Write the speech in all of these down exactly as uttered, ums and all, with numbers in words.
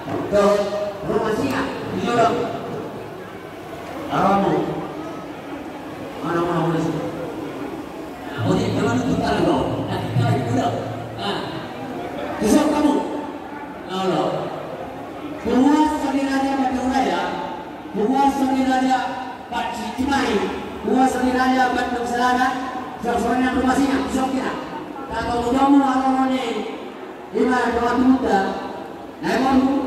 Tutu, rumah singa, di jolo. Aromo. Mana, mana, mana sih? Nah, oke, jangan lupa kalau nanti kita itu udah. Nah, besok kamu. Nah, lo. Punguan Sangiraya Batu Raya, Punguan Sangiraya Batu Cimahi, Punguan Sangiraya Batu Selatan, suang songon i nang rumah singa, besok kita. Tato mudamu alorone. Ima dongan tubuta, Naiborhu,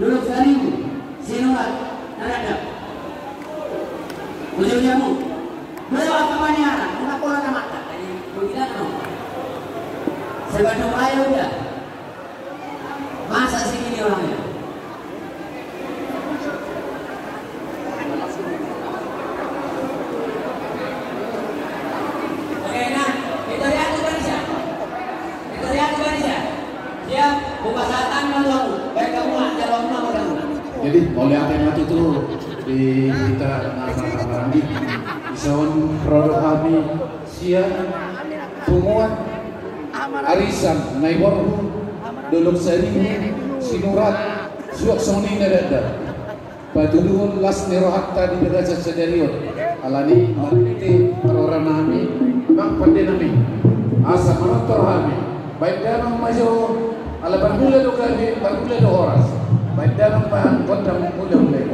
Dolok Saribu, Sinurat, na randap. Uja-uja mu. Bolo angka paniaran, unang pola na mata. Jadi, begitu no. Sebab dong ayo udah. Masa sini nih orangnya? Jadi, mauliate ma tutu di hita na marhahamaranggi. Dison ro do hami sian punguan arisan Naiborhu, Dolok Saribu, Sinurat, suang songon i na randap. Patuduhon las ni rohanta di bagasan sadari on. Alani i marhite parroha nami, amang pande nami, asa manortor hami. Baen damang ma jo, ala parhula do gabe, parhula do horas. Baen damang ma gondang hulahula i.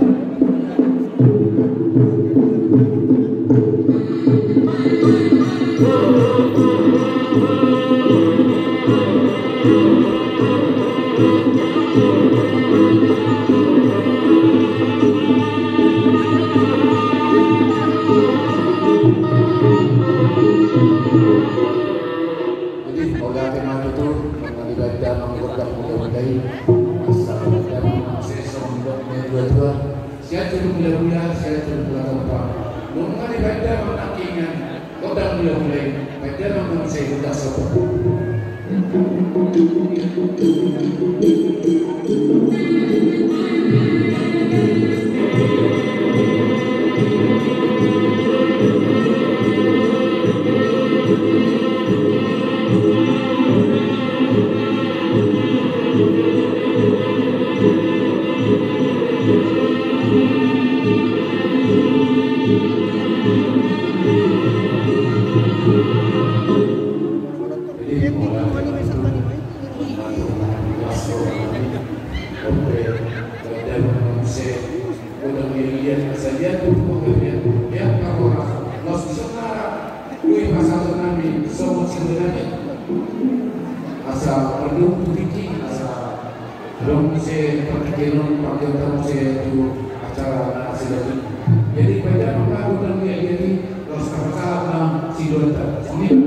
Jadi, mauliate ma tutu, nunga dibaen damang gondang hulahula i, asa baen damang ma muse songon dok ni natuatua. Sian jolo hulahula, sian jolo hulahula. Nunga dibaen damang nangkiningan, gondang hulahula i, baen damang ma muse gondang sopo. Asa perlu tu tingki, asa adong muse partingkian on, partingkian on muse tu acara na sadari on. Jadi, baen damang ma gondang hulahula i, laos tapasahat ma sidohononta. Songon i.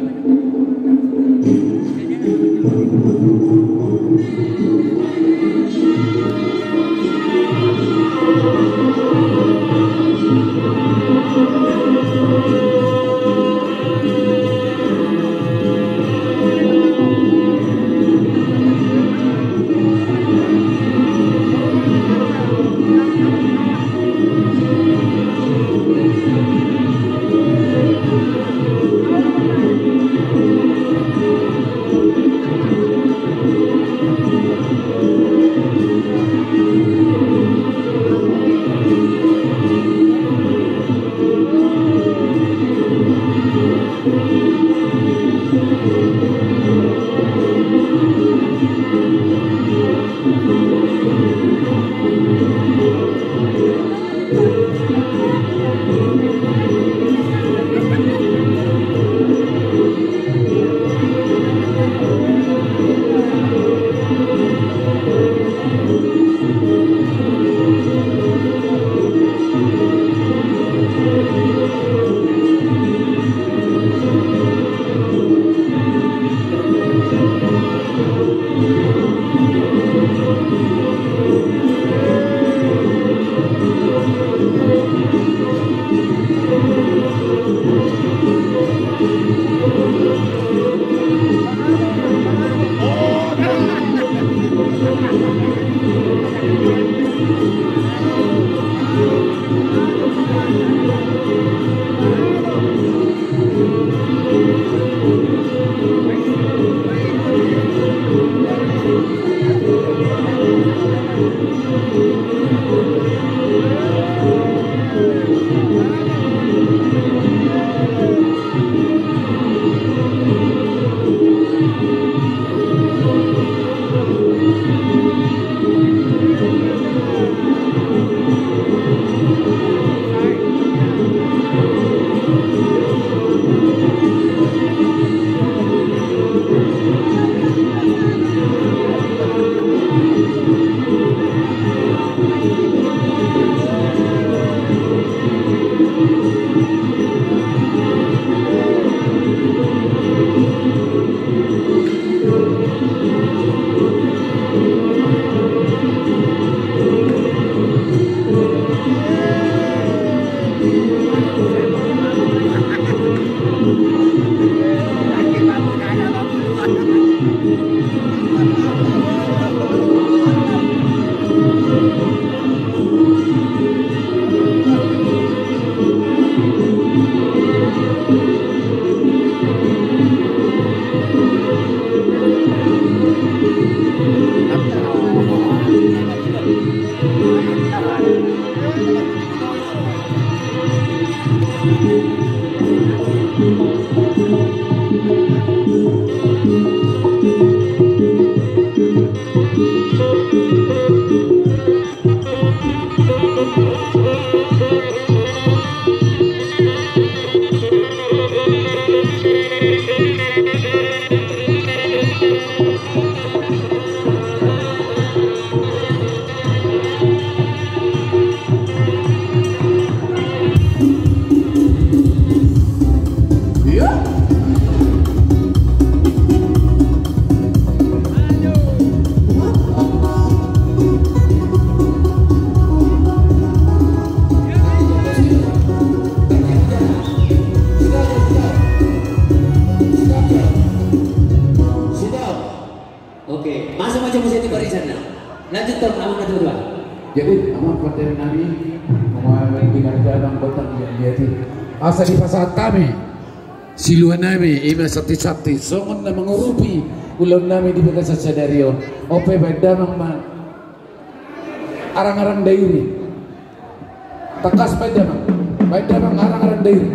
Oke, masuk aja musik di barisan, nah. Lanjut, Tom, abang ketua. Jadi, abang partai nami, mau di Garda, abang kota, dia, dia, dia. Asa dipasahat hami siluan nami, ima santi-santi, songon na mangurupi ulaon nami di bagasan sadari on. Ope, baen damang ma arang-arang dairi. Tangkas baen damang, baen damang arang-arang dairi.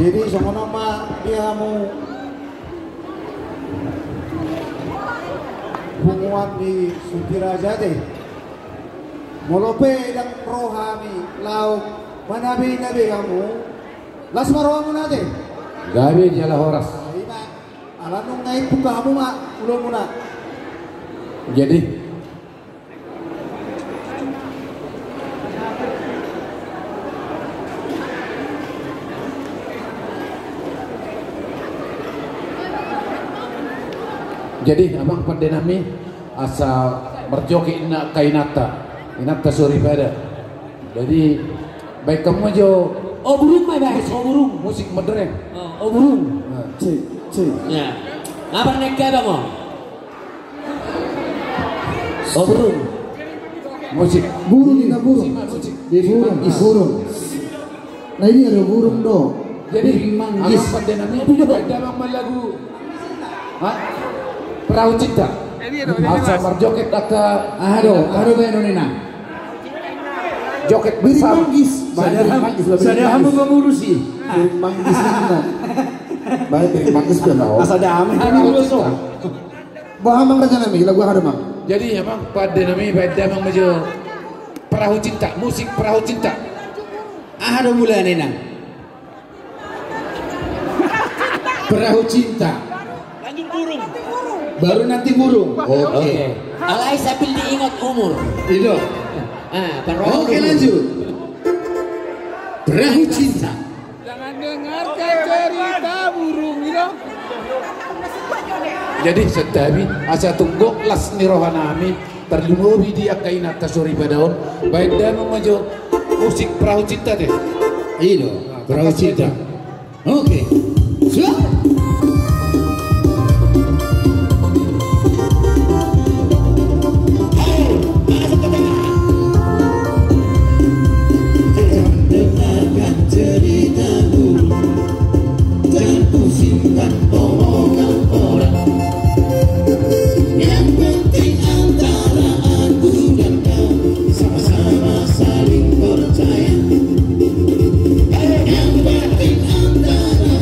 Jadi songon on ma di hamu punguan ni Suntiraja ate. Molo pe ndang ro hami laho manabe-nabe hamu, las ma rohamuna ate. Gabe jala horas. Ima, ala nunga i buka hamu ma ulomuna. Jadi. Jadi, amang pande nami, asa marjoget inna angka inanta, inanta soripada. Jadi, baen hamu ma jo. O burung ma ibaen, o burung. Musik modern. O, o burung. Nah. Cek, cek. Ya. Ngabar naik ke abang, o? O burung. Musik. Burung, inna burung. Musik. Di burung, burung. Nah, ini ada burung do. Jadi, manggis. Amang pande nami, ada amang ma lagu. Hah? Perahu Cinta. Asa marjoget angka. Aduh, aduh, baen on inna. Joget bersama. Manggis. Sada hamu mangurusi. Manggis inna. Baik, manggis benar. Asa damai. Boha amang raja nami, lagu aha do amang? Jadi amang pande nami, baen damang ma jo Perahu Cinta, musik Perahu Cinta. Aha do mulana inna? Perahu Cinta. Lanjut burung. Baru nanti burung. Oke. Alai sambil diingat umur. Itu. Ah, perahu. Oke, lanjut. Perahu Cinta. Jangan dengarkan cerita burung itu. Jadi santabi, asa tung gok las ni roha nami, tarlumobi di angka inanta soripada on, baen damang ma jo musik Perahu Cinta ate. Ido, Perahu Cinta. Oke. Siap. Dengarkan cerita burung dan pusingkan omongan orang. Yang penting antara aku dan kau sama-sama saling percaya. Yang penting antara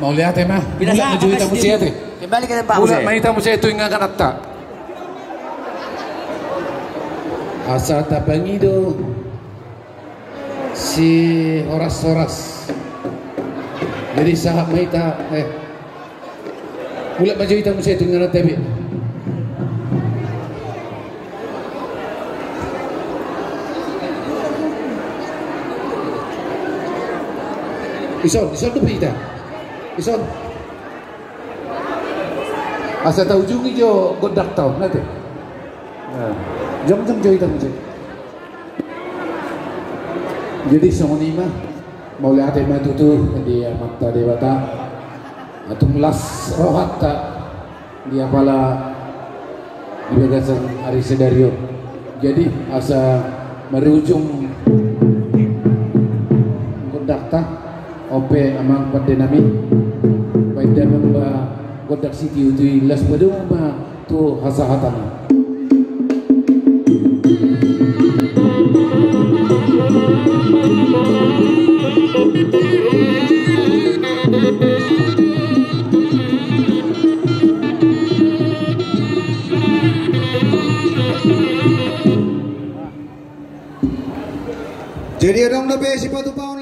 Mauliate ma. Mulak ma jo hita muse ate. Kembali ke tempat. Mulak ma hita muse tu ingananta. Asa tapangido sihoras-horas. Jadi sahat ma hita, eh. Mulak ma jo hita muse tu ingananta be. Dison, dison dope hita. Dison. Asa taujungi jo gondangta on ate. Jongjong jo hita muse. Jadi songon i ma, mauliate ma tutu di Amanta Debata. Tung las rohanta di apala di bagasan ari sadari on. Jadi asa marujung gondangta, on pe amang pande nami, baen damang ma gondang sitiotio i, laos padomu ma tu hasahatanna. Jadi adong dope sipatupaon.